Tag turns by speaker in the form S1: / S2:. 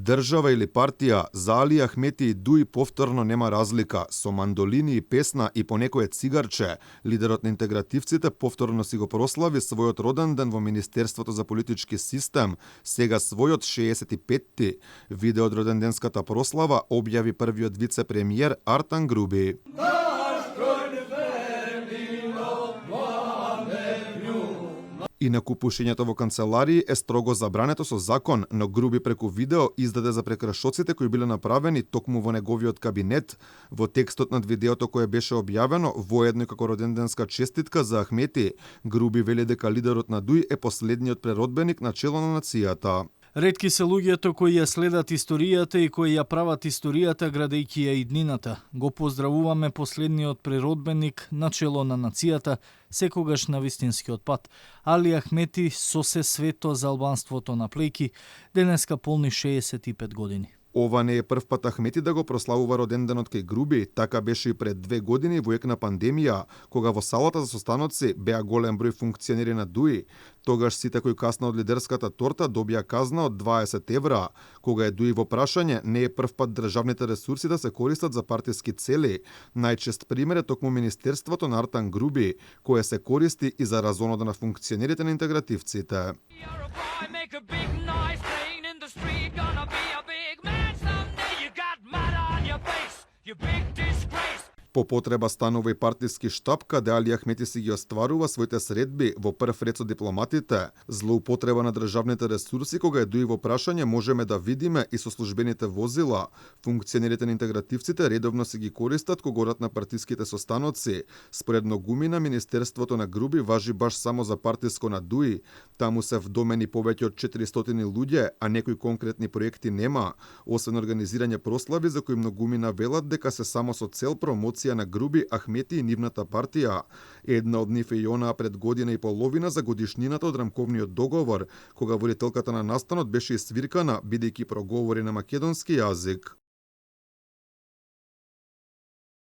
S1: Држава или партија, за Али Ахмети и Дуи повторно нема разлика. Со мандолини и песна и по некое цигарче, лидерот на интегративците повторно си го прослави својот роден ден во Министерството за политички систем, сега својот 65-ти. Видео од роденденската прослава објави првиот вице-премиер Артан Груби. Инаку пушењето во канцеларии е строго забрането со закон, но Груби преку видео издаде за прекршоците кои биле направени токму во неговиот кабинет. Во текстот над видеото кое беше објавено, воедно како роденденска честитка за Ахмети, Груби вели дека лидерот на Дуи е последниот преродбеник на чело на нацијата.
S2: Ретки се луѓето кои ја следат историјата и кои ја прават историјата градејќи ја иднината. Го поздравуваме последниот преродбеник на чело на нацијата, секогаш на вистинскиот пат. Али Ахмети со се свето за албанството на плејки, денеска полни 65 години.
S1: Ова не е прв пат Ахмети да го прославува роденденот кај Груби, така беше и пред 2 години во ек на пандемија, кога во салата за состаноци беа голем број функционери на Дуи. Тогаш сите кои касна од лидерската торта добија казна од 20 евра. Кога е Дуи во прашање, не е прв пат државните ресурси да се користат за партиски цели. Најчест пример е токму Министерството на Артан Груби, кое се користи и за разонода на функционерите на интегративците. По потреба станува и партиски штаб, каде Али Ахмети си ги остварува своите средби во прв ред со дипломатите. Злоупотреба на државните ресурси, кога е Дуи во прашање, можеме да видиме и со службените возила. Функционерите на интегративците редовно си ги користат кога одат на партиските состаноци. Според многумина, Министерството на Груби важи баш само за партиско на Дуи. Таму се вдомени повеќе од 400 луѓе, а некои конкретни проекти нема, освен организирање прослави за кои многумина велат дека се само со цел промоција на Груби, Ахмети и нивната партија. Една од нив е и онаа пред година и половина за годишнината од рамковниот договор, кога водителката на настанот беше свиркана, бидејќи проговори на македонски јазик.